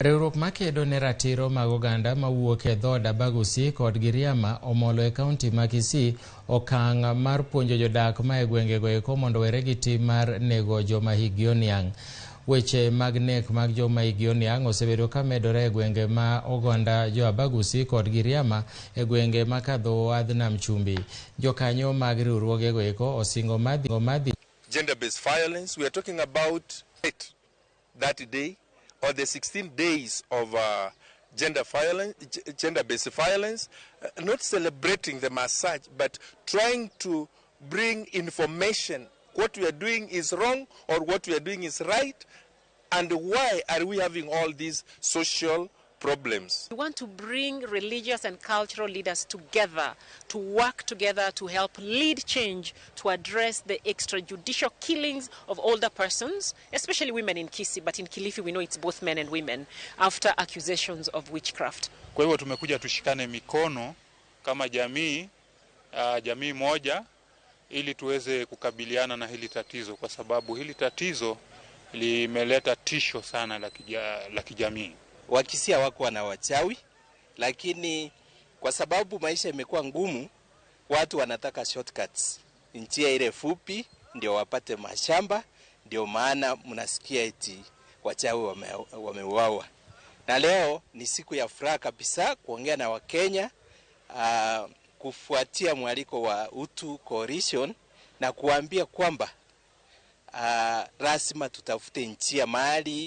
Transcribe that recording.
Riwruok makedo ne ratiro mag oganda mawuok e dhood Abagusi kod Giriama omolo e kaunti ma Kisii okang' mar puonjo jodak ma e gwengego eko mondo owere gi tim mar nego joma hikgi oniang'. Weche mag nek mag joma hikgi oniang' osebedo ka medore e gwenge ma oganda jo Abagusi kod Giriama e gwenge ma kadho wadh Nam Chumbi. Jokanyo mag riwruogego eko osingo madhi Gender-based violence. We are talking about it that day or the 16 days of gender violence, gender-based violence, not celebrating them as such, but trying to bring information. What we are doing is wrong or what we are doing is right, and why are we having all these social problems? We want to bring religious and cultural leaders together to work together to help lead change to address the extrajudicial killings of older persons, especially women in Kisii, but in Kilifi we know it's both men and women, after accusations of witchcraft. Kwa hivyo tumekuja tushikane mikono kama jamii, jamii moja ili tuweze kukabiliana na hili tatizo, kwa sababu hili tatizo limeleta tisho sana la kijamii. Wakisia wako na wachawi, lakini kwa sababu maisha imekuwa ngumu, watu wanataka shortcuts, njia ile fupi ndio wapate mashamba. Ndio maana mnasikia eti wachawi wameuawa. Na leo ni siku ya furaha kabisa kuongea na Wakenya kufuatia mwaliko wa Utu Coalition na kuambia kwamba lazima tutafute njia mahali.